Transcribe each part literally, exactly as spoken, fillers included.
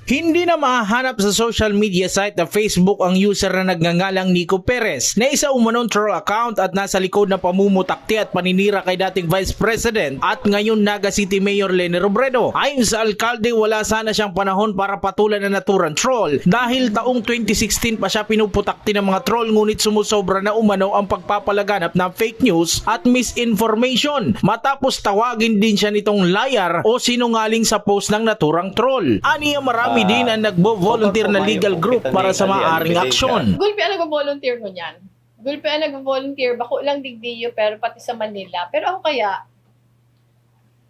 Hindi na mahahanap sa social media site na Facebook ang user na nagngangalang Nico Perez, na isa umanong troll account at nasa likod ng pamumutakti at paninira kay dating Vice President at ngayon Naga City Mayor Leni Robredo. Ayon sa alkalde, wala sana siyang panahon para patulan ang naturang troll dahil taong twenty sixteen pa siya pinuputakti ng mga troll, ngunit sumusobra na umano ang pagpapalaganap ng fake news at misinformation matapos tawagin din siya nitong liar o sinungaling sa post ng naturang troll. Aniya marami din ang nagbo-volunteer na legal group para sa maaring aksyon. Gulpi ang nagbo-volunteer ngunyan. Gulpi ang nagbo-volunteer, bako lang digdiyo, pero pati sa Manila. Pero ako kaya,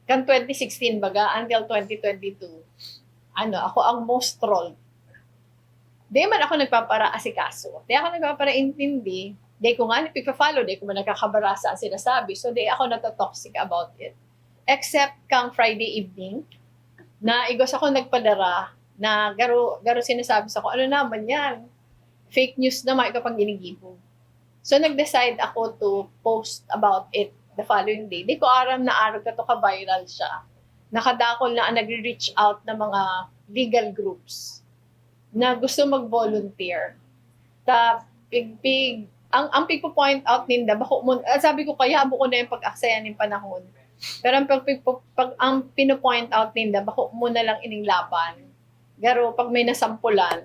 kan twenty sixteen baga, until twenty twenty-two, ano, ako ang most trolled. Di man ako nagpaparaasikaso. Di ako nagpaparaintindi. Di ko nga pigpa-follow, di ko man nakakabarasa ang sinasabi. So, di ako natotoxic about it. Except kang Friday evening, na igos ako nagpadara, na garo, garo sinasabi sa ko, ano naman yan? Fake news naman, ikaw pang ginigibo. So, nag-decide ako to post about it the following day. Di ko aram na arog ka to ka-viral siya. Nakadakol na ang nagre-reach out na mga legal groups na gusto mag-volunteer. Ta, pigpig, ang, ang pigpo-point out ninda, bako mo, ah, sabi ko, kaya mo ko na yung pag-aksaya ng panahon. Pero ang, pag, pag, pag, ang pino-point out ninda, bako mo na lang ining laban. Garo, pag may nasampulan,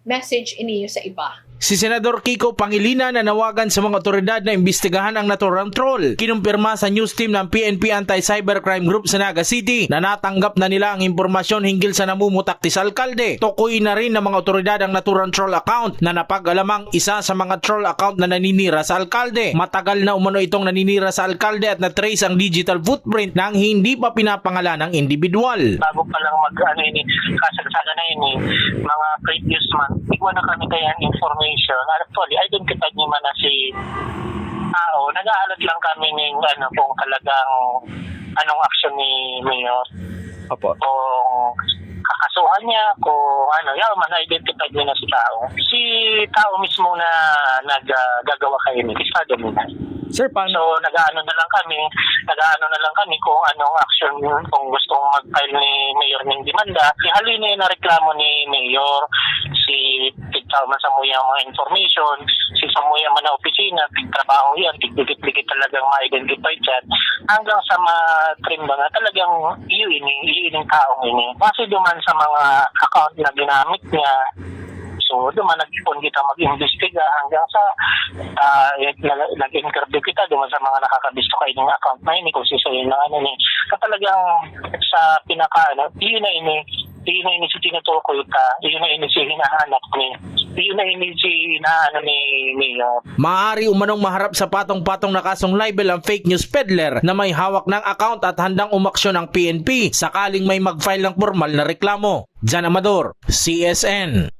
message iniyo sa iba. Si Senador Kiko Pangilinan nanawagan sa mga otoridad na imbestigahan ang naturang troll. Kinumpirma sa news team ng P N P Anti-Cybercrime Group sa Naga City na natanggap na nila ang impormasyon hinggil sa namumutakti sa alkalde. Tukoy na rin ng mga otoridad ang naturang troll account na napag-alamang isa sa mga troll account na naninira sa alkalde. Matagal na umano itong naninira sa alkalde at na-trace ang digital footprint nang hindi pa pinapangalan ang individual. Bago pa lang mag-ano ini, kasagsagan na ini, mga previous month, igwa na kami kaya ang information. Actually, identified ni man na si tao. Nag-aalot lang kami ng ano, kung talagang anong aksyon ni Mayor. Opo. Kung kakasuhan niya, kung ano, yaw man, identified niya na si tao. Si tao mismo na nag-, ah, gagawa kayo ni, pisado mo na. Sir, paano? So, nag-aano na lang kami, nag-aano na lang kami kung anong action, kung gustong mag-file ni Mayor ng demanda. Si halin na yung nareklamo ni Mayor, si tigtao man sa muya mga information, si sa muya man na opisina, tigtrabaho yan, tigdikit-dikit talagang ma-identify dyan. Hanggang sa ma-trim ba nga, talagang iyo ini, iyo ining taong ini. Kasi duman sa mga account na ginamit niya, so duman nag-ipon kita mag-imbestiga hanggang sa ah, nag- nag-interview kita duman sa mga nakakabisto kay ng account na ini kung sino yung ano ni. Sa talagang sa pinaka ano, iyo na ini, iyo na ini si tinutukoy ta, iyo na ini si hinahanap ni, iyo na ini si inaano ni Mayor. Maaari umanong maharap sa patong-patong na kasong libel ang fake news peddler na may hawak ng account at handang umaksyon ang P N P sakaling may mag-file ng pormal na reklamo. Jan Amador, C S N.